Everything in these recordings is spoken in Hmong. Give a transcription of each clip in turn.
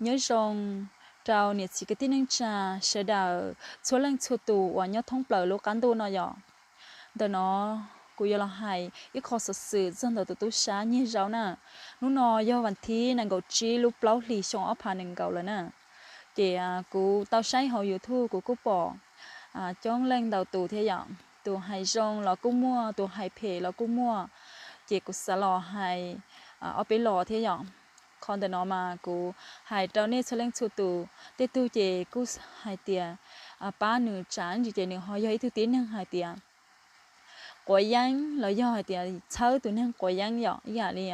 Nyob zoo rau niam txiv kwv tij neej tsa sawv daws txhua leej txhua tus uas nyob thoob plaws lub qab ntuj no yom. Ntawm no kuv yuav los hais ib qho xov xwm txog ntawm tus tub sab Nyiaj Zaub na. Hnub no yog vas thib nees nkaum tsib lub plaub hlis xyoo ob phav nees nkaum lawm na. Ces kuv tau saib hauv YouTube kuv kuj pom coob leej ntau tus thiab yom, tus hais zoo los kuj muaj, tus hais phem los kuj muaj. Ces kuv xav los hais ob peb los thiab yom. Qhov ntawm no mas kuv hais rau nej txhua leej txhua tus, tej tug ces kuj hais tias pab nws tsam ntsis ces nws ho yog ib tug tib neeg hais tias quav yeeb los yog hais tias txhawb tus neeg quav yeeb yom, ib yam li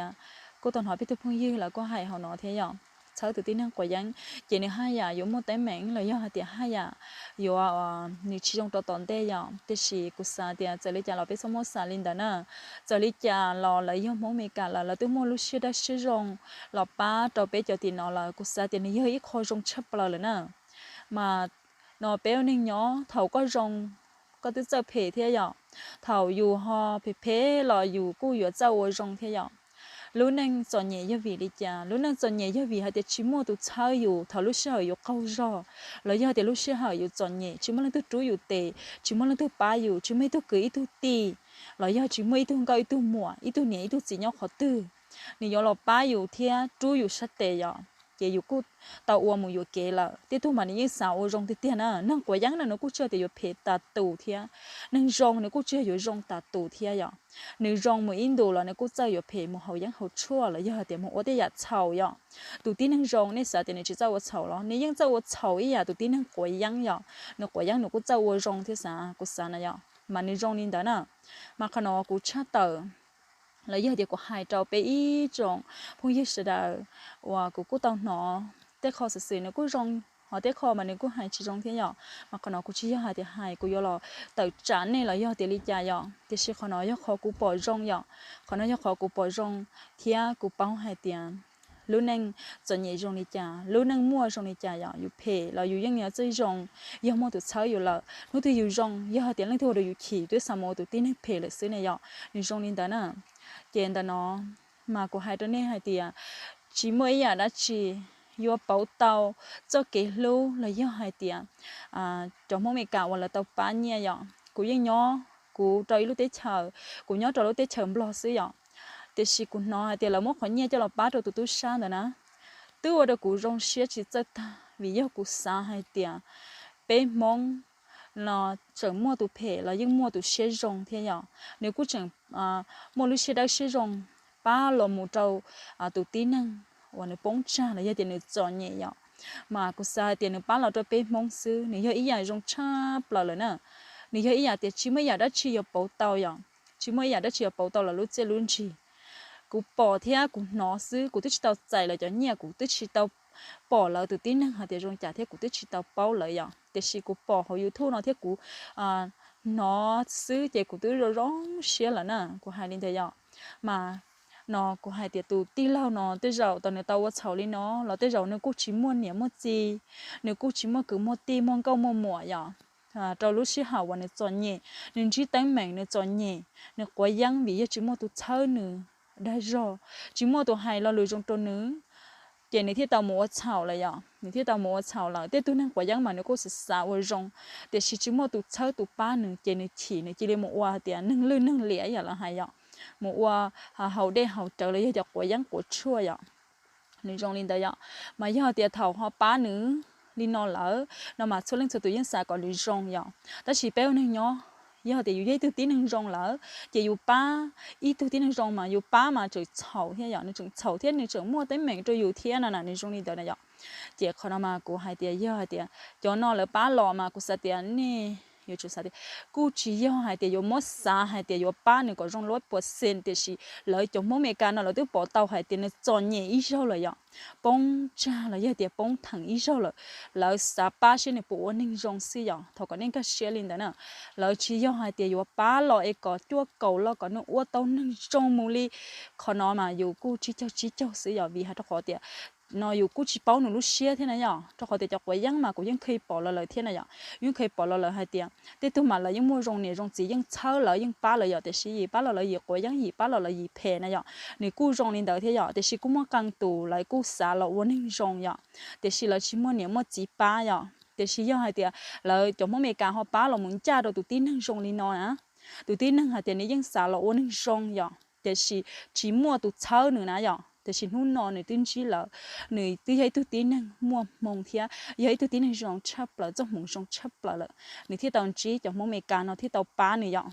kuj tau hnov peb tug phooj ywg lawv kuj hais hauv no thiab yom, txhawb tus tib neeg quav yeeb ces nws haj yam yuav muaj teeb meem los yog hais tias haj yam yuav, nws tsis zoo rau tom ntej yom. Tiam sis kuv xav tias txawm li cas los peb txhob muab xav li ntawd na. Txawm li cas los lawv yog Hmoob Mes Kas lawm, lawv twb muaj lub siab dawb siab zoo los pab rau peb cov tim no lawm, kuv xav tias nws yog ib qho zoo tshaj plaws lawm na. Mas no peb ua neeg nyob thaum koj zoo koj twb txawj phem thiab yom, thaum yus ho phem phem los yus kuj yuav txawj ua zoo thiab yom. Lub neej txom nyem yog vim li cas? Lub neej txom nyem yog vim hais tias tsis muaj tus txhawb yus thaum lub sij hawm yus qaug zog, los yog tias lub sij hawm yus txom nyem tsis muaj leej twg rub yus tes, tsis muaj leej twg pab yus, tsis muaj ib tug kwv ib tug tij, los yog tsis muaj ib tug nkauj ib tug muam, ib tug niam ib tug txiv nyob qhov twg, nws yuav los pab yus thiab rub yus sab tes yom. Ces yus kuj tau ua mus yuam kev lawm. Tej tug mas nws yeej xav ua zoo tiag tiag na. Neeg quav yeeb no nws kuj tsis yog tias yuav phem tas tus thiab, neeg zoo nws kuj tsis yog yuav zoo tas tus thiab yom. Nws zoo mus ib ntus los nws kuj txawj yuav phem mus haus yeeb haus tshuaj los yog hais tias mus ua tej yam txhaum yom. Tus tib neeg zoo nej xav tias nws tsis txawj ua txhaum los nws yeej txawj ua txhaum ib yam tus tib neeg quav yeeb yom. Nws quav yeeb nws kuj txawj ua zoo thiab xav, kuv xav na yom, mas nws zoo li ntawd na. Mas qhov no kuv tshaj tawm los yog tias kuv hais rau peb ib tsoom phooj ywg sawv daws uas kuv kuj tau hnov tej qho xov xwm nws kuj zoo, ho tej qho mas nws kuj hais tsis zoo thiab yom. Mas qhov no kuv tsis yog hais tias hais kuv yuav los tawm tsam nej los yog tias li cas yom, tiam sis qhov no yog qhov kuv pom zoo yom. Qhov no yog qhov kuv pom zoo thiab kuv paub hais tias lub neej txom nyem zoo li cas, lub neej muaj zoo li cas yom, yus phem los yus yeej yuav txawj zoo, yog muaj tus txhawb yus lawm. Hnub twg yus zoo, yog hais tias leej twg ua rau yus chim, twb xav mus ua tus tib neeg phem lawm xwb ne yom. Nws zoo li ntawd na. Ces ntawm no mas kuv hais rau nej hais tias tsis muaj ib yam dab tsi yuav pauv tau txoj kev hlub los yog hais tias cov Hmoob Mes Kas uas lawv tau pab Nyiaj yom. Kuv yeej nyob kuv rau ib lub teb chaws, kuv nyob rau lub teb chaws Nplog xwb yom. Tiam sis kuv hnov hais tias lawv muab qhov nyiaj coj los pab rau tus tub sab ntawd na, twb ua rau kuv zoo siab tsis txawj tag vim yog kuv xav hais tias peb Hmoob no tseem muaj tus phem los yeej muaj tus siab zoo thiab yom. Nws kuj tseem muaj lub siab dawb siab zoo pab los mus rau tus tib neeg uas nws poob tsag los yog tias nws txom nyem yom. Mas kuv xav hais tias nws pab los rau peb Hmoob xwb, nws yog ib yam zoo tshaj plaws lawm na. Nws yog ib yam tias tsis muaj ib yam dab tsi yuav pauv tau yom, tsis muaj ib yam dab tsi yuav pauv tau los lub txiaj lub ntsig. Kuv pom thiab kuv hnov xwb, kuv twb tsis tau txais lawv cov nyiaj, kuv twb tsis tau pom lawv tus tib neeg hais tias zoo cas thiab kuv twb tsis tau paub lawv yom. Tiam sis kuv pom hauv YouTube no thiab kuv hnov xwb ces kuv twb zoo zoo siab lawm na, kuv hais li ntawd yom. Mas no kuv hais tias tus tij laug no tej zaum tau nws tau ua txhaum li no los tej zaum nws kuj tsis muaj niam muaj txiv, nws kuj tsis muaj kwv muaj tij muaj nkauj muaj muam yom. Rau lub sij hawm uas nws txom nyem, nws ntsib teeb meem nws txom nyem, nws quav yeeb vim yog tsis muaj tus txhawb nws dag zog, tsis muaj tus hais lo lus zoo rau nws, ces nws thiaj tau mus ua txhaum lawm yom. Nws thiaj tau mus ua txhaum lawm. Tej tug neeg quav yeeb mas nws kuj xav xav ua zoo, tiam sis tsis muaj tus txhawb tus pab nws ces nws chim, nws cia li mus ua hais tias neeg lwj neeg liam yam lawv hais yom, mus ua haus dej haus cawv los yog cov quav yeeb quav tshuaj yom. Nws zoo li ntawd yom. Mas yog tias thaum ho pab nws li no lawm no mas txhua leej txhua tus yeej xav kom nws zoo yom. Tab sis peb ua neeg nyob, yog tias yus yog ib tug tib neeg zoo lawm ces yus pab ib tug tib neeg zoo mas yus pab mas tseem txhaum thiab yom, nws tseem txhaum thiab nws tseem muaj teeb meem rau yus thiab no na, nws zoo li ntawd na yom. Ces qhov no mas kuv hais tias yog hais tias cov no lawv pab los mas kuv xav tias nej yuav tsum xav tias kuj tsis yog hais tias yuav muab xav hais tias yuav pab nws kom zoo lab puas xees, tiam sis lawv cov Hmoob Mes Kas no lawv twb pom tau hais tias nws txom nyem ib zaug lawm yom, poob tsag los yog tias poob theem ib zaug lawm, lawv xav pab saib nws puas ua neeg zoo xwb yom. Thov kom nej nkag siab li ntawd na, lawv tsis yog hais tias yuav pab los es kom cuaj kaum los kom nws ua tau neeg zoo mus li. Qhov no mas yus kuj tsib caug tsib caug xwb yom, vim hais rau qhov tias no yus kuj tsis paub nws lub siab thiab na yom, rau qhov tias cov quav yeeb mas kuv yeej kheev pom los lawm thiab na yom, yeej kheev pom los lawm hais tias tej tug mas lawv yeej muaj zoo niam zoo txiv yeej txhawb lawv yeej pab lawv yom, tiam sis yim pab los lawv yim quav yeeb, yim pab los lawv yim phem na yom, nws kuj zoo li ntawd thiab yom, tiam sis kuj muaj qee tus lawv kuj xav los ua neeg zoo yom, tiam sis lawv tsis muaj niam muaj txiv pab yom, tiam sis yog hais tias lawv cov Hmoob Amelikas ho pab los mus ncaj rau tus tib neeg zoo li no na, tus tib neeg hais tias nws yeej xav los ua neeg zoo yom, tiam sis tsis muaj tus txhawb nws na yom, tiam sis hnub no nws twb ntsib lawm, nws twb yog ib tug tib neeg muaj hmoo thiab yog ib tug tib neeg zoo tshaj plaws, txoj hmoov zoo tshaj plaws lawm, nws thiaj tau ntsib cov Hmoob Amelikas no thiaj tau pab nws yom,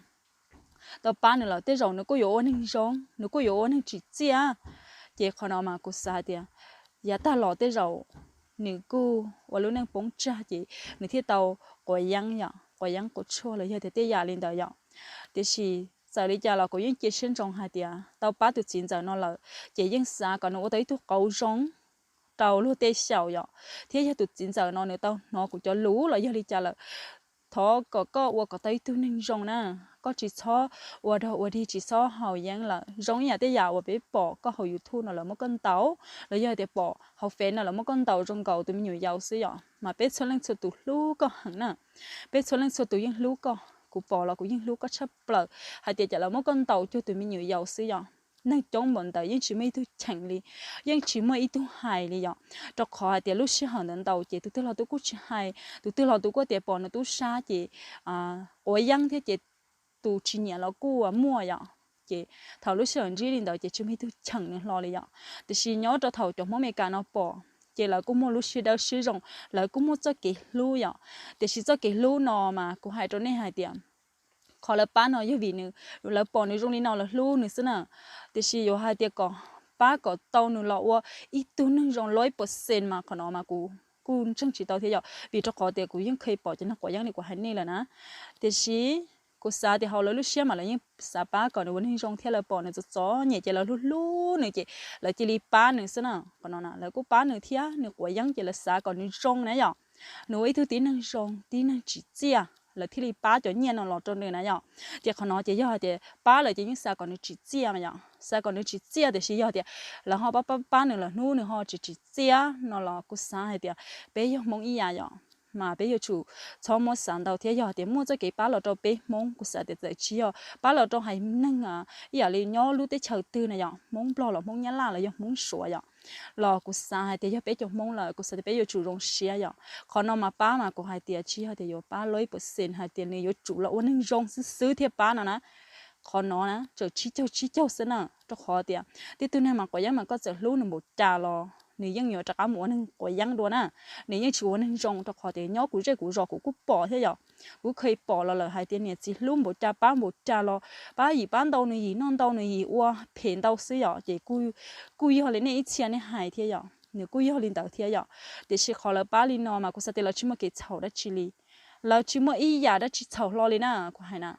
tau pab nws lawm tej zaum nws kuj yuav ua neeg zoo, nws kuj yuav ua neeg tsim txiaj. Ces qhov no mas kuv xav hais tias yav tag los tej zaum nws kuj ua lub neej poob tsag ces nws thiaj tau quav yeeb yom, quav yeeb quav tshuaj los yog tias tej yam li ntawd yom. Tiam sis txawm li cas los kuv yeej cia siab ntsoov hais tias tau pab tus txiv ntxawm no lawm, ces yeej xav kom nws ua tau ib tug qauv zoo rau luag tej xyaum yom, thiab yog tus txiv ntxawm no nws tau hnov kuv cov lus los yog li cas lawm, thov kom koj ua kom tau ib tug neeg zoo na, koj tsis txhob ua dog ua dig, tsis txhob haus yeeb lawm. Zoo ib yam tej yam uas peb pom koj hauv YouTube no lawv muab koj ntaus, los yog tias pom hauv Fev no lawv muab koj ntaus zoo nkaus tus me nyuam yaus xwb yom, mas peb txhua leej txhua tus hlub koj heev na, peb txhua leej txhua tus yeej hlub koj, kuv pom los kuv yeej hlub koj tshaj plaws, hais tias cas lawv muab koj ntaus cuag tus me nyuam yaus xwb yom. Neeg coob npaum ntawd yeej tsis muaj ib tug cheem li, yeej tsis muaj ib tug hais li yom, rau qhov hais tias lub sij hawm ntawd ntaus ces tus twg los tus kuj tsis hais, tus twg los tus kuj tias pom nws tub sab ces quav yeeb thiab ces tus tsis nyiam los kuj muaj yom. Ces thaum lub sij hawm ntsib li ntawd ces tsis muaj ib tug cheem nws hlo li yom. Tiam sis nyob rau thaum cov Hmoob Amelikas no pom ces lawv kuj muaj lub siab dawb siab zoo, lawv kuj muaj txoj kev hlub yom. Tiam sis txoj kev hlub no mas kuv hais rau nej hais tias qhov lawv pab no yog vim nws, lawv pom nws zoo li no lawv hlub nws xwb na. Tiam sis yuav hais tias kom pab kom tau nws los ua ib tug neeg zoo loj ib puas xees mas qhov no mas kuv kuj ntseeg tsis tau thiab yom, vim rau qhov tias kuv yeej kheev pom cov neeg quav yeeb li kuv hais nej lawm na. Tiam sis kuv xav tias hauv lawv lub siab mas lawv yeej xav pab kom nws ua neeg zoo thiab lawv pom nws txom txom nyem ces lawv hlub hlub nws ces lawv cia li pab nws xwb na. Qhov no lawv kuj pab nws thiab nws quav yeeb ces lawv xav kom nws zoo na yom, nws ua ib tug tib neeg zoo tib neeg tsim txiaj lawv thiaj li pab cov nyiaj no los rau nws na yom. Ces qhov no ces yog hais tias pab lawm ces yeej xav kom nws tsim txiaj mas yom, xav kom nws tsim txiaj tiam sis yog tias lawv ho pab pab pab nws lawm hnub nws ho tsis tsim txiaj no los kuv xav hais tias peb yog Hmoob ib yam yom, mas peb yuav tsum txhob muab xav ntau thiab. Yog tias muaj txoj kev pab los rau peb Hmoob, kuv xav tias txawm tsis yog pab los rau haiv neeg ib yam li nyob lub teb chaws twg na yom, Hmoob Nplog los Hmoob Nyab Laj los yog Hmoob Suav yom, los kuv xav hais tias yog peb cov Hmoob lawm kuv xav tias peb yuav tsum zoo siab yom. Qhov no mas pab mas kuv hais tias tsis yog tias yuav pab loj ib puas xees hais tias nws yuav tsum los ua neeg zoo xwb xwb thiaj pab no na. Qhov no na tseem tsib caug tsib caug xwb na, rau qhov tias tib tug neeg mas quav yeeb mas koj txawm hlub nws npaum cas los nws yeej yuav rov qab mus ua neeg quav yeeb dua na. Nws yeej tsis ua neeg zoo rau qhov tias nyob kuv zej kuv zos kuv kuj pom thiab yom. Kuv kheev pom los lawm hais tias niam txiv hlub npaum cas pab npaum cas los pab yim pab ntau nws yim, noj ntau nws yim, ua phem ntau xwb yom. Ces kuj yog li nej ib txhia nej hais thiab yom, nws kuj yog li ntawd thiab yom. Tiam sis qhov lawv pab li no mas kuv xav tias lawv tsis muaj kev txhaum dab tsi li, lawv tsis muaj ib yam dab tsi txhaum hlo li na kuv hais na.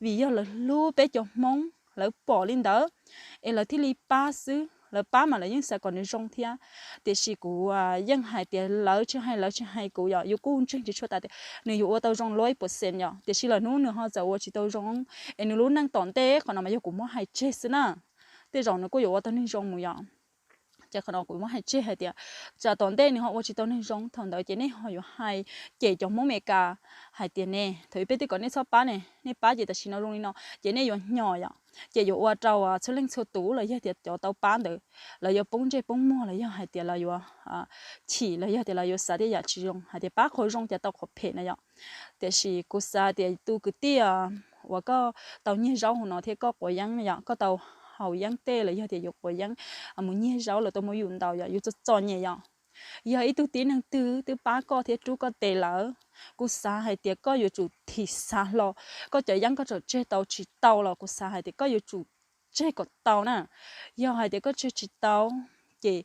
Vim yog lawv hlub peb cov Hmoob lawv pom li ntawd es lawv thiaj li pab xwb, lawv pab mas lawv yeej xav kom nws zoo thiab. Tiam sis kuv yeej hais tias lawv tsis hais, lawv tsis hais kuv yom, yus kuj ntseeg tsis tshua tas tias nws yuav ua tau zoo loj ib puas xees yom. Tiam sis lawm hnub nws ho txawm ua tsis tau zoo es nws lub neej tom ntej qhov no mas yog kuv muab hais tseg xwb na. Tej zaum nws kuj yuav ua tau neeg zoo mus yom. Ces qhov no kuv muab hais tseg hais tias tsam tom ntej nws ho ua tsis tau neeg zoo thaum ntawd ces nej ho yuav hais cem cov Hmoob Amelikas hais tias ne thaum ub peb twb kom nej txhob pab ne, nej pab ces tam sim no zoo li no ces nej yuav hnyos yom. Ces yuav ua rau txhua leej txhua tus los yog tias cov tau pab ntawd lawv yuav poob ntsej poob muag los yog hais tias lawv yuav chim los yog tias lawv yuav xav tej yam tsis zoo hais tias pab qhov zoo cas tau qhov phem na yom. Tiam sis kuv xav tias tus kwv tij uas koj tau nyiag zaub hauv no thiab koj quav yeeb yom, koj tau haus yeeb tej los yog tias yuav quav yeeb mus nyiag zaub los tau muab yus ntaus yom, yus txom txom nyem yom. Yog ib tug tib neeg twg twb pab koj thiab rub koj tes lawm, kuv xav hais tias koj yuav tsum thim xav hlo. Koj cov yeeb koj tseem tseg tau tsis tau los kuv xav hais tias koj yuav tsum tseg kom tau na. Yog hais tias koj tseg tsis tau ces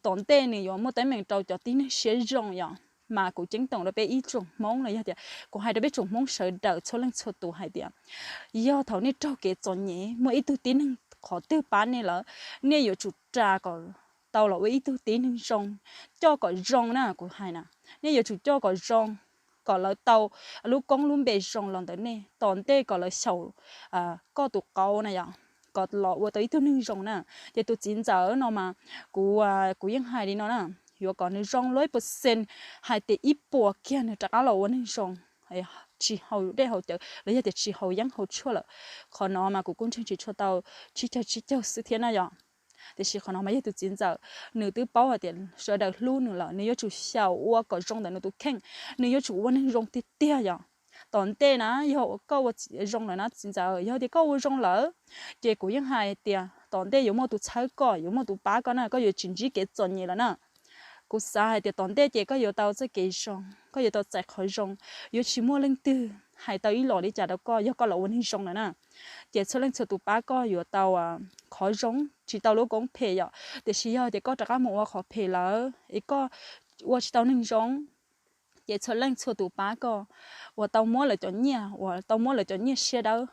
tom ntej nws yuav muaj teeb meem rau cov tib neeg siab zoo yom. Mas kuv ceeb toom rau peb ib tsoom Hmoob los yog tias kuv hais rau peb tsoom Hmoob sawv daws txhua leej txhua tus hais tias yog thaum nej raug kev txom nyem muaj ib tug tib neeg qhov twg pab nej lawm, nej yuav tsum ras kom tau los ua ib tug tib neeg zoo, coj kom zoo na kuv hais na. Nej yuav tsum coj kom zoo, kom lawv tau lub koob lub npe zoo los ntawm nej tom ntej kom lawv xyaum koj tus qauv na yom. kom los ua tau ib tug neeg zoo na. Ces tus txiv ntxawm no mas kuv, kuv yeej hais li no na, yuav kom nws zoo lub ib puas xees, hais tias ib puas kiag nws rov qab los ua neeg zoo, tsis haus dej haus cawv los yog tias tsis haus yeeb haus tshuaj lawm. Qhov no mas kuv kuj ntseeg tsis tshua tau, tsib caug tsib caug xwb thiab na yom. Tiam sis qhov no mas yog tus txiv ntxawm, nws twb paub hais tias sawv daws hlub nws lawm, nws yuav tsum xyaum ua kom zoo ntawm nws tus kheej, nws yuav tsum ua neeg zoo tiag tiag yom. Tom ntej na, yog koj ua zoo lawm na txiv ntxawm, yog tias koj ua zoo lawm, ces kuv yeej hais tias tom ntej yuav muaj tus txhawb koj, yuav muaj tus pab koj na, koj yuav tsis ntsib kev txom nyem lawm na. Kuv xav hais tias tom ntej ces koj yuav tau txoj kev zoo, koj yuav tau txais qhov zoo, yuav tsis muaj leej twg hais tau ib los li cas rau koj yog koj los ua neeg zoo lawm na. Ces txhua leej txhua tus pab koj yuav tau qhov zoo, tsis tau lub koob phem yom. Tiam sis yog tias koj rov qab mus ua qhov phem lawm es koj ua tsis tau neeg zoo, ces txhua leej txhua tus pab koj uas tau muab lawv cov nyiaj, uas tau muab lawv cov nyiaj siab dawb,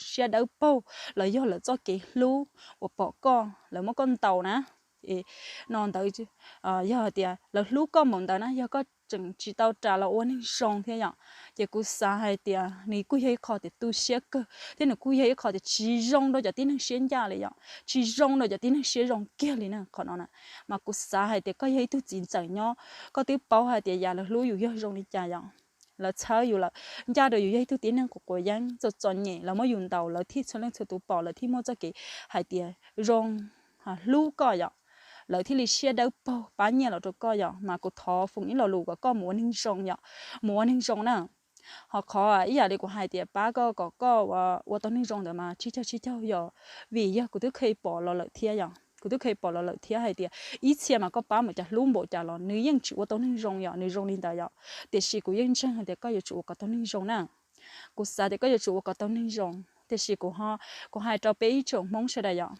siab dawb paug los yog lawv txoj kev hlub uas pom koj, lawv muab koj ntaus na, no ntawd yog hais tias lawv hlub koj npaum ntawd na, yog koj tseem tsis tau ras los ua neeg zoo thiab yom, ces kuv xav hais tias nws kuj yog ib qho tias tu siab kawg thiab nws kuj yog ib qho tias tsis zoo rau cov tib neeg siab ncaj li yom, tsis zoo rau cov tib neeg siab zoo kiag li na qhov no na. Mas kuv xav hais tias koj yog ib tug txiv ntxawm nyob, koj twb paub hais tias yam lawv hlub yus yog zoo li cas yom. Lawv txhawb yus lawm, ncaj rau yus yog ib tug tib neeg quav quav yeeb txom txom nyem, lawv muab yus ntaus, lawv thiaj txhua leej txhua tus pom, lawv thiaj muaj txoj kev hais tias zoo, hlub koj yom, lawv thiaj li siab dawb paug pab nyiaj los rau koj yom. Mas kuv thov foom ib lo lus kom koj mus ua neeg zoo yom, mus ua neeg zoo na. Ho qhov ib yam li kuv hais tias pab koj kom koj ua tau neeg zoo ntawd mas tsib caug tsib caug yog vim yog kuv twb kheev pom los lawm thiab yom, kuv twb kheev pom los lawm thiab hais tias ib txhia mas koj pab npaum cas hlub npaum cas los nws yeej tsis ua tau neeg zoo yom, nws zoo li ntawd yom. Tiam sis kuv yeej ntseeg hais tias koj yuav tsum ua kom tau neeg zoo na. Kuv xav tias koj yuav tsum ua kom tau neeg zoo, tiam sis kuv, kuv hais rau peb ib tsoom Hmoob sawv daws yom,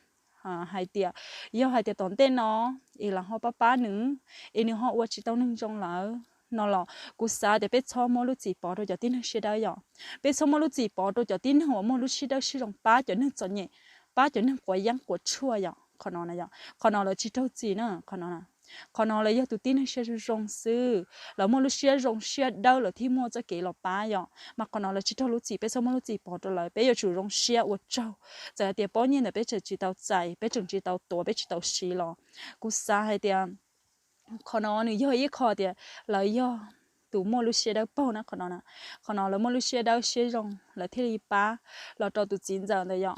hais tias yog hais tias tom ntej no es lawv ho pab pab nws es nws ho ua tsis tau neeg zoo lawm no los kuv xav tias peb txhob muab lub txim pov rau cov tib neeg siab dawb yom. Peb txhob muab lub txim pov rau cov tib neeg uas muaj lub siab dawb siab zoo pab cov neeg txom nyem, pab cov neeg quav yeeb quav tshuaj yom. Qhov no na yom, qhov no lawv tsis raug txim na, qhov no na. Qhov no lawv yog tus tib neeg siab zoo zoo xwb, lawv muaj lub siab zoo siab dawb lawv thiaj muaj txoj kev los pab yom. Mas qhov no lawv tsis raug lub txim, peb txhob muab lub txim pov rau lawv, peb yuav tsum zoo siab ua tsaug. Txawm hais tias pob nyiaj ntawd peb tseem tsis tau txais, peb tseem tsis tau tuav, peb tsis tau siv los kuv xav hais tias qhov no nws yog ib qho tias lawv yog tus muaj lub siab dawb paug na qhov no na. Qhov no lawv muaj lub siab dawb siab zoo lawv thiaj li pab los rau tus txiv ntxawm ntawd yom.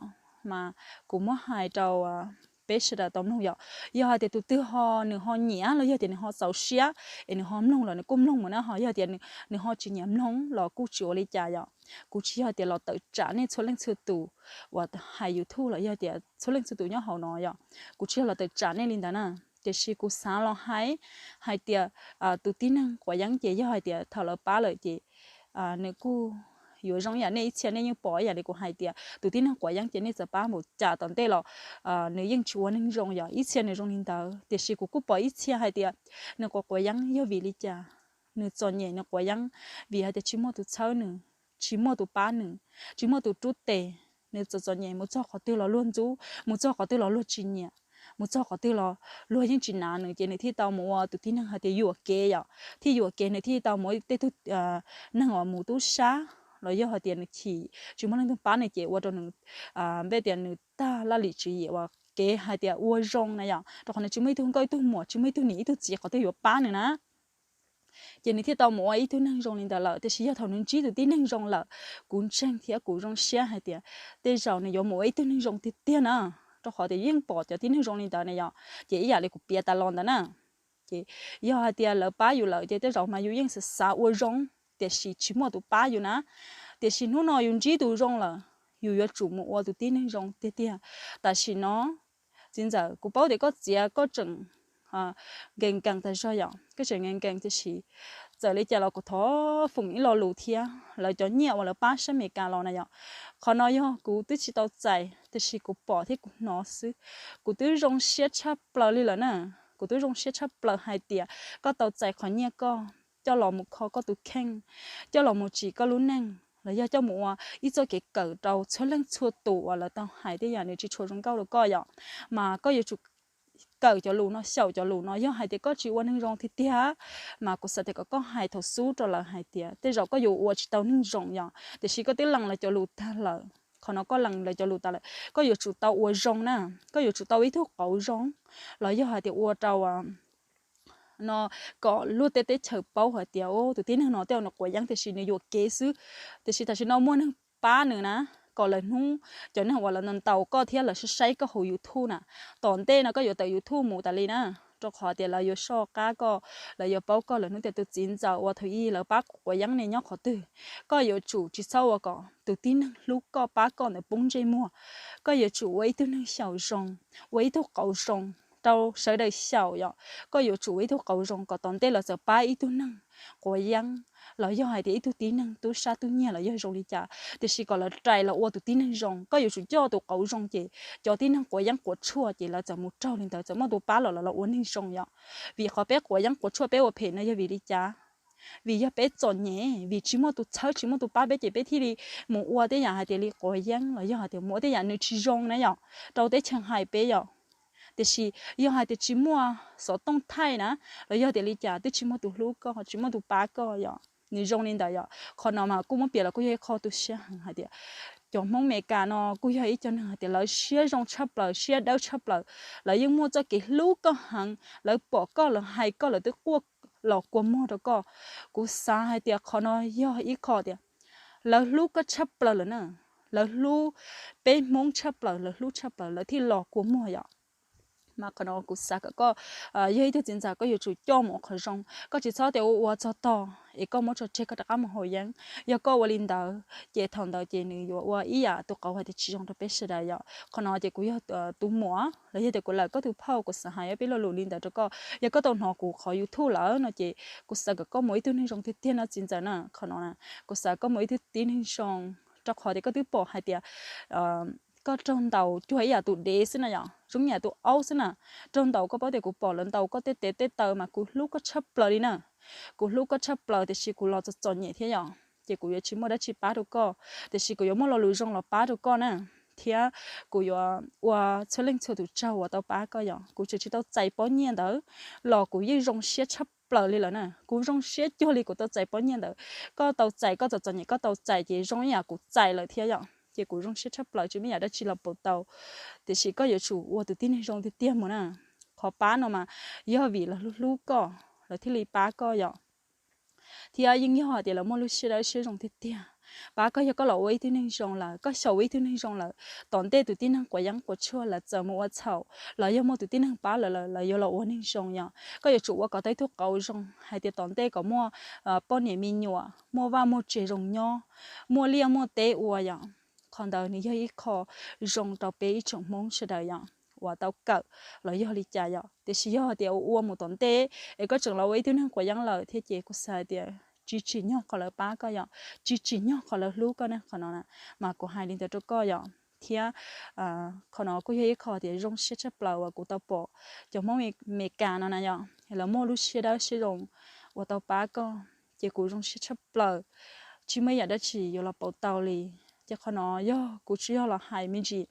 Mas kuv muab hais rau peb sawv daws tau mloog yom. Yog hais tias tus twg ho nws ho nyiam los yog tias nws ho txaus siab es nws ho mloog los nws kuj mloog mus na, ho yog tias nws ho tsis nyiam mloog los kuj tsis ua li cas yom. Kuv tsis yog tias los tawm tsam nej txhua leej txhua tus uas hais YouTube los yog tias txhua leej txhua tus nyob hauv no yom. Kuv tsis yog los tawm tsam nej li ntawd na, tiam sis kuv xav los hais, hais tias tus tib neeg quav yeeb ces yog hais tias thaum lawv pab lawm ces nws kuj yuav zoo ib yam nej ib txhia nej yeej pom ib yam li kuv hais tias tus tib neeg quav yeeb ces nej txawm pab npaum cas tom ntej los nws yeej tsis ua neeg zoo yom, ib txhia nws zoo li ntawd. Tiam sis kuv kuj pom ib txhia hais tias nws quav quav yeeb yog vim li cas, nws txom nyem nws quav yeeb vim hais tias tsis muaj tus txhawb nws, tsis muaj tus pab nws, tsis muaj tus rub tes. Nws txom txom nyem mus txog qhov twg los luag ntxub, mus txog qhov twg los luag tsis nyiam, mus txog qhov twg los luag yeej tsis nav nws ces nws thiaj tau mus ua tus tib neeg hais tias yuam kev yom, thiaj yuam kev nws thiaj tau mus ua tej tug neeg uas mus tub sab los yog hais tias nws chim tsis muaj leej twg pab nws ces ua rau nws, npe tias nws tag laj lim tswv yim uas kev hais tias ua zoo na yom, rau qhov nws tsis muaj ib tug nkauj ib tug muam, tsis muaj ib tug niam ib tug txiv qhov twg yuav pab nws na. Ces nws thiaj tau mus ua ib tug neeg zoo li ntawd lawm. Tiam sis yog thaum nws ntsib tus tib neeg zoo lawm, kuv ntseeg thiab kuv zoo siab hais tias tej zaum nws yuav mus ua ib tug neeg zoo tiag tiag na, rau qhov tias yeej pom cov tib neeg zoo li ntawd na yom. Ces ib yam li kuv piav tas los ntawd na, ces yog hais tias lawv pab yus lawm ces tej zaum mas yus yeej xav xav ua zoo, tiam sis tsis muaj tus pab yus na. Tiam sis hnub no yus ntsib tus zoo lawm, yus yuav tsum mus ua tus tib neeg zoo tiag tiag. Tam sim no txiv ntxawm, kuv paub tias koj txiav koj tseem nkees nkees tas zog yom, koj tseem nkees nkees, tiam sis txawm li cas los kuv thov foom ib lo lus thiab, lawv cov nyiaj uas lawv pab sab Amelikas los na yom, qhov no yog kuv twb tsis tau txais tiam sis kuv pom thiab kuv hnov xwb, kuv twb zoo siab tshaj plaws li lawm na. Kuv twb zoo siab tshaj plaws hais tias koj tau txais qhov nyiaj koj coj los mus kho koj tus kheej, coj los mus tsim koj lub neej los yog coj mus ua ib txoj kev kawm rau txhua leej txhua tus uas lawv tau hais tej yam nws tsis tshua zoo nkauj rau koj yom. Mas koj yuav tsum kawm cov lus no, xyaum cov lus no. Yog hais tias koj tsis ua neeg zoo tiag tiag, mas kuv xav tias kom koj hais thaum xub rau lawv hais tias tej zaum koj yuav ua tsis tau neeg zoo yom, tiam sis koj twb lees lawv cov lus tag lawm, Qhov no koj lees lawv cov lus tas lawm, koj yuav tsum tau ua zoo na, koj yuav tsum tau ib tug qauv zoo, los yog hais tias ua rau no kom luag tej teb chaws paub hais tias, o, tus tib neeg no tej zaum nws quav yeeb tiam sis nws yuam kev xwb. Tiam sis tam sim no muaj neeg pab nws na, kom lawv hnub cov neeg uas lawv ntaus koj thiab lawv saib saib koj hauv YouTube na, tom ntej no koj yuav tawm YouTube mus tas li na, rau qhov tias lawv yuav soj qab koj, lawv yuav paub koj lawm hnub tias tus txiv ntxawm uas thaum ub lawv pab quav yeeb ne nyob qhov twg. Koj yuav tsum tsis txhob ua kom tus tib neeg hlub koj pab koj ntawd poob ntsej muag. Koj yuav tsum ua ib tug neeg xyaum zoo, ua ib tug qauv zoo rau sawv daws xyaum yom. Koj yuav tsum ua ib tug qauv zoo kom tom ntej lawv txawm pab ib tug neeg quav yeeb los yog hais tias ib tug tib neeg tub sab tub nyiag los yog zoo li cas, tiam sis kom lawv rais los ua tus tib neeg zoo. Koj yuav tsum coj tus qauv zoo ces cov tib neeg quav yeeb quav tshuaj ces lawv txawm mus raug li ntawd, txawm muaj tus pab los lawv los ua neeg zoo yom. Vim qhov peb quav yeeb quav tshuaj peb ua phem no yog vim li cas? Vim yog peb txom nyem, vim tsis muaj tus txhawb tsis muaj tus pab peb ces peb thiaj li mus ua tej yam hais tias li quav yeeb los yog hais tias mus ua tej yam nws tsis zoo na yom, rau teb chaws hais peb yom. Tiam sis yog hais tias tsis muaj xov tooj thaij na, los yog tias li cas twb tsis muaj tus hlub koj tsis muaj tus pab koj yom, nws zoo li ntawd yom. Qhov no mas kuj muab piav los kuj yog ib qho tu siab heev hais tias cov Hmoob Amelikas no kuj yog ib co neeg hais tias lawv siab zoo tshaj plaws siab dawb tshaj plaws. Lawv yeej muaj txoj kev hlub koj heev, lawv pom koj lawv hais koj lawv twb quaj los kua muag rau koj. Kuv xav hais tias qhov no yog ib qho tias lawv hlub koj tshaj plaws lawm na, lawv hlub peb Hmoob tshaj plaws, lawv hlub tshaj plaws lawv thiaj los kua muag yom. Mas qhov no kuv xav kom koj yog ib tug txiv ntxawm koj yuav tsum coj mus ua qhov zoo, koj tsis txhob tias ua ua txog tog es koj muab tso tseg koj rov qab mus haus yeeb. Yog koj ua li ntawd ces thaum ntawd ces nws yuav ua ib yam tus qauv hais tias tsis zoo rau peb sawv daws yom. Qhov no ces kuv yog tus muam los yog tias kuv lawm koj tus phauj, kuv xav hais ob peb lo lus li ntawd rau koj. Yog koj tau hnov kuv qhov YouTube lawm no ces kuv xav kom koj mus ib tug neeg zoo tiag tiag no txiv ntxawm na. Qhov no kuv xav koj mus ib tug tib neeg zoo, rau qhov tias koj twb pom hais tias koj raug ntaus cuag ib yam tus dev xwb na yom, zoo ib yam tus aub xwb na. Raug ntaus koj paub tias kuv pom lawv ntaus koj tej tes tej taw mas kuv hlub koj tshaj plaws li na. Kuv hlub koj tshaj plaws tiam sis kuv los txom txom nyem thiab yom, ces kuv yuav tsis muaj dab tsi pab rau koj, tiam sis kuv yuav muaj lo lus zoo los pab rau koj na, thiab kuv yuav ua txhua leej txhua tus tsaug uas tau pab koj yom. Kuv tseem tsis tau txais pob nyiaj ntawd los kuv yeej zoo siab tshaj plaws li lawm na, kuv zoo siab cuag li kuv tau txais pob nyiaj ntawd. Koj tau txais, koj txom txom nyem koj tau txais ces zoo ib yam kuv txais lawm thiab yom, ces kuv zoo siab tshaj plaws tsis muaj yam dab tsi los pauv tau. Tiam sis koj yuav tsum ua tus tib neeg zoo tiag tiag mus na. Qhov pab no mas yog vim lawv hlub hlub koj lawv thiaj li pab koj yom. Thiab yeej yog hais tias lawv muaj lub siab dawb siab zoo tiag tiag pab koj. Yog koj los ua ib tug neeg zoo lawm, koj xyaum ua ib tug neeg zoo lawm, tom ntej tus tib neeg quav yeeb quav tshuaj lawv txawm mus ua txhaum los yog muaj tus tib neeg pab lawv lawm lawv yuav los ua neeg zoo yom. Koj yuav tsum ua kom tau ib tug qauv zoo hais tias tom ntej kom muaj poj niam me nyuam, muaj vaj muaj tsev zoo nyob, muaj liaj muaj teb ua yom. Qhov ntawd nws yog ib qho zoo rau peb ib tsoom Hmoob sawv daws yom, uas tau kawm los yog li cas yom. Tiam sis yog tias ua ua mus tom ntej es koj tseem los ua ib tug neeg quav yeeb lawm thiab ces kuv xav tias tsis tsim nyog qhov lawv pab koj yom, tsis tsim nyog qhov lawv hlub koj ne. Qhov no mas kuv hais li ntawd rau koj yom. Thiab qhov no kuj yog ib qho tias zoo siab tshaj plaws uas kuv tau pom cov Hmoob Amelikas no na yom, lawv muaj lub siab dawb siab zoo uas tau pab koj, ces kuv zoo siab tshaj plaws, tsis muaj ib yam dab tsi yuav los pauv tau li. Ces qhov no yog kuv tsis yog los hais me ntsis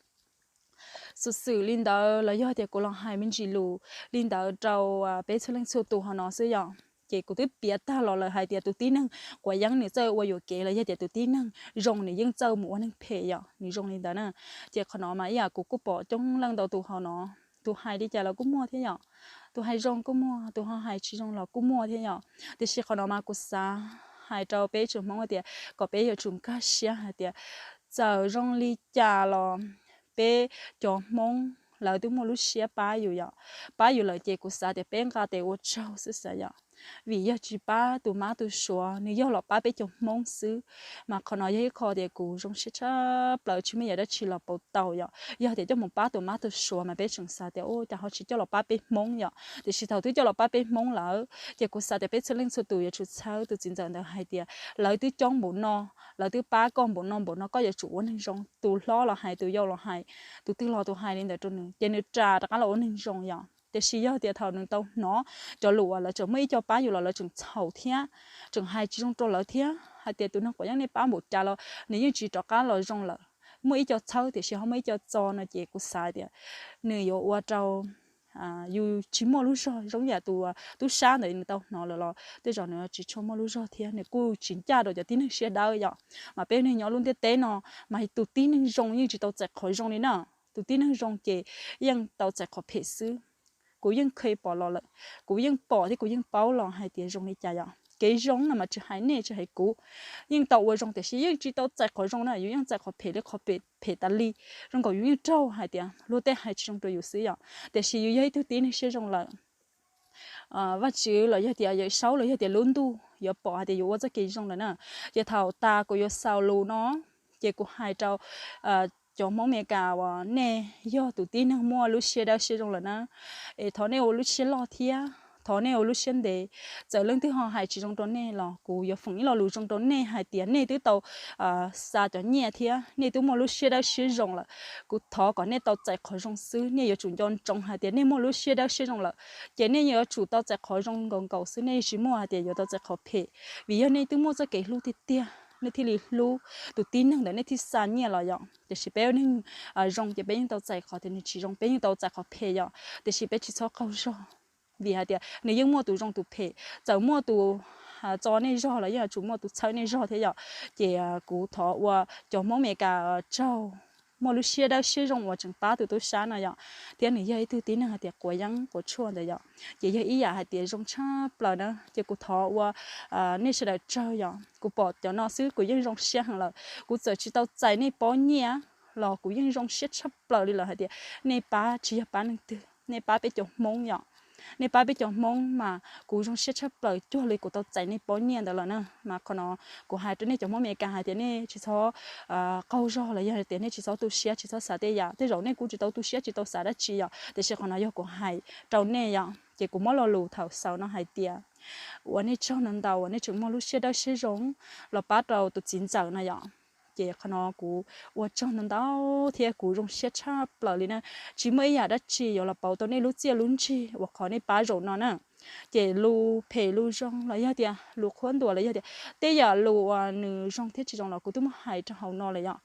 xov xwm li ntawd los yog tias kuv los hais me ntsis lus li ntawd rau peb txhua leej txhua tus hauv no xwb yom. Ces kuv twb piav tag los lawm hais tias tus tib neeg quav yeeb nws txawj ua yuam kev los yog tias tus tib neeg zoo nws yeej txawj mus ua neeg phem yom, nws zoo li ntawd na. Ces qhov no mas ib yam kuv kuj pom coob leej ntau tus hauv no, tus hais li cas los kuj muaj thiab yom, tus hais zoo kuj muaj, tus ho hais tsis zoo los kuj muaj thiab yom. Tiam sis qhov no mas kuv xav hais rau peb tsoom Hmoob hais tias kom peb yuav tsum nkag siab hais tias txawm zoo li cas los peb cov Hmoob lawv twb muaj lub siab pab yus yom, pab yus lawm ces kuv xav tias peb nqa tes ua tsaug xwb xav yom. Vim yog tsis pab tus mab tus suav, nws yog los pab peb cov Hmoob xwb. Mas qhov no yog ib qho tias kuv zoo siab tshaj plaws tsis muaj yam dab tsi los pauv tau yom. Yog tias coj mus pab tus mab tus suav mas peb tseem xav tias u cas ho tsis coj los pab peb Hmoob yom. Tiam sis thaum twb coj los pab peb Hmoob lawm ces kuv xav tias peb txhua leej txhua tus yuav tsum txhawb tus txiv ntxawm ntawd hais tias lawv twb coob npaum no, lawv twb pab koj npaum no npaum no, koj yuav tsum ua neeg zoo. Tus hlob los hais, tus yau los hais, tus twg los tus hais li ntawd rau nws ces nws ras rov qab los ua neeg zoo yom. Tiam sis yog tias thaum nws tau hnov cov lus uas lawv tseem muaj ib co pab yus los lawv tseem txhaum thiab tseem hais tsis zoo rau lawv thiab hais tias tus neeg quav yeeb nej pab npaum cas los nws yeej tsis rov qab los zoo lawm, muaj ib co txhawb tiam sis ho muaj ib co txo no ces kuv xav tias nws yuav ua rau yus tsis muaj lub zog zoo yam tus tub sab ntawd nws tau hnov lawm los tej zaum nws tsis tshua muaj lub zog thiab nws kuj tsis ncaj rau cov tib neeg siab dawb yom. Mas peb neeg nyob lub ntiaj teb no, mas tus tib neeg zoo yeej tsis tau txais qhov zoo li na. Tus tib neeg zoo ces yeej tau txais qhov phem xwb. Kuv yeej kheev pom los lawm, kuv yeej pom thiab kuv yeej paub los hais tias zoo li cas yom. Kev zoo no mas tsis hais nej tsis hais kuv, yeej tau ua zoo tiam sis yeej tsis tau txais qhov zoo na, yus yeej txais qhov phem li qhov phem tas li. Zoo nkaus yus yeej raug hais tias luag tej hais tsis zoo rau yus xwb yom, tiam sis yus yog ib tug tib neeg siab zoo lawm, Vajtswv los yog tias Yawm Saub los yog tias lub ntuj yuav pom hais tias yuav ua txoj kev zoo lawm na. Ces thaum tas kuv yuav xaus lus no, ces kuv hais rau cov Hmoob Amelikas uas nej yog tus tib neeg muaj lub siab dawb siab zoo lawm na, es thov nej ua lub siab loj thiab thov nej ua lub siab ntev. Txawm leej twg ho hais tsis zoo rau nej los kuv yuav foom ib lo lus zoo rau nej hais tias nej twb tau xa cov nyiaj thiab nej twb muaj lub siab dawb siab zoo lawm. Kuv thov kom nej tau txais qhov zoo xwb, nej yuav tsum nco ntsoov hais tias nej muaj lub siab dawb siab zoo lawm, ces nej yuav tsum tau txais qhov zoo nkaus nkaus xwb, nej tsis muaj hais tias yuav tau txais qhov phem. Vim yog nej twb muaj txoj kev hlub tiag tiag, nej thiaj li hlub tus tib neeg ntawd, nej thiaj xa nyiaj los yom. Tiam sis peb ua neeg zoo ces peb yeej tau txais qhov tias nws tsis zoo, peb yeej tau txais qhov phem yom, tiam sis peb tsis txhob qaug zog. Vim hais tias nws yeej muaj tus zoo tus phem, txawm muaj tus txo nej zog los yeej yuav tsum muaj tus txhawb nej zog thiab yom. Ces kuv thov ua cov Hmoob Amelikas tsaug, muaj lub siab dawb siab zoo uas tseem pab tus tub sab no yom, thiab nws yog ib tug tib neeg hais tias quav yeeb quav tshuaj ntawd yom. Ces yog ib yam hais tias zoo tshaj plaws na, ces kuv thov ua nej sawv daws tsaug yom. Kuv pom cov no xwb kuv yeej zoo siab heev lawm. Kuv txawm tsis tau txais nej pob nyiaj los kuv yeej zoo siab tshaj plaws li lawm hais tias nej pab tsis yog pab neeg twg, nej pab peb cov Hmoob yom. Nej pab peb cov Hmoob mas kuv zoo siab tshaj plaws cuag li kuv tau txais nej pob nyiaj ntawd lawm na. Mas qhov no kuv hais rau nej cov Hmoob Amelikas hais tias nej tsis txhob qaug zog los yog tias nej tsis txhob tu siab tsis txhob xav tej yam, tej zaum nej kuj tsis tau tu siab tsis tau xav dab tsi yom, tiam sis qhov no yog kuv hais rau nej yom. Ces kuv muab lo lus thaum xaus no hais tias ua nej tsaug ntau ntau uas nej tseem muaj lub siab dawb siab zoo los pab rau tus txiv ntxawm no yom. Ces qhov no kuv ua tsaug ntau ntau thiab kuv zoo siab tshaj plaws li na. Tsis muaj ib yam dab tsi yuav los pauv tau nej lub txiaj lub ntsig uas qhov nej pab zaum no na. Ces lus phem lus zoo los yog tias lus qhuab ntuas los yog tias tej yam lus uas nws zoo thiab tsis zoo los kuv twb muab hais rau hauv no lawm yom.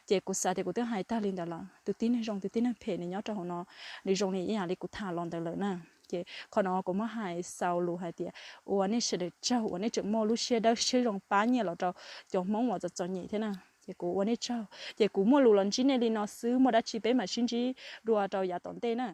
Ces kuv xav tias kuv twb hais tag li ntawd lawm, tus tib neeg zoo tus tib neeg phem nws nyob rau hauv no, nws zoo li ib yam li kuv tham los ntawd lawm na. Ces qhov no kuv muab hais xaus lus hais tias ua nej sawv daws tsaug uas nej tseem muaj lub siab dawb siab zoo pab nyiaj los rau cov Hmoob uas txom txom nyem thiab na. Ces kuv ua nej tsaug, ces kuv muaj lus los ntsib nej li no xwb, muaj dab tsi peb mam sib ntsib dua rau yav tom ntej na.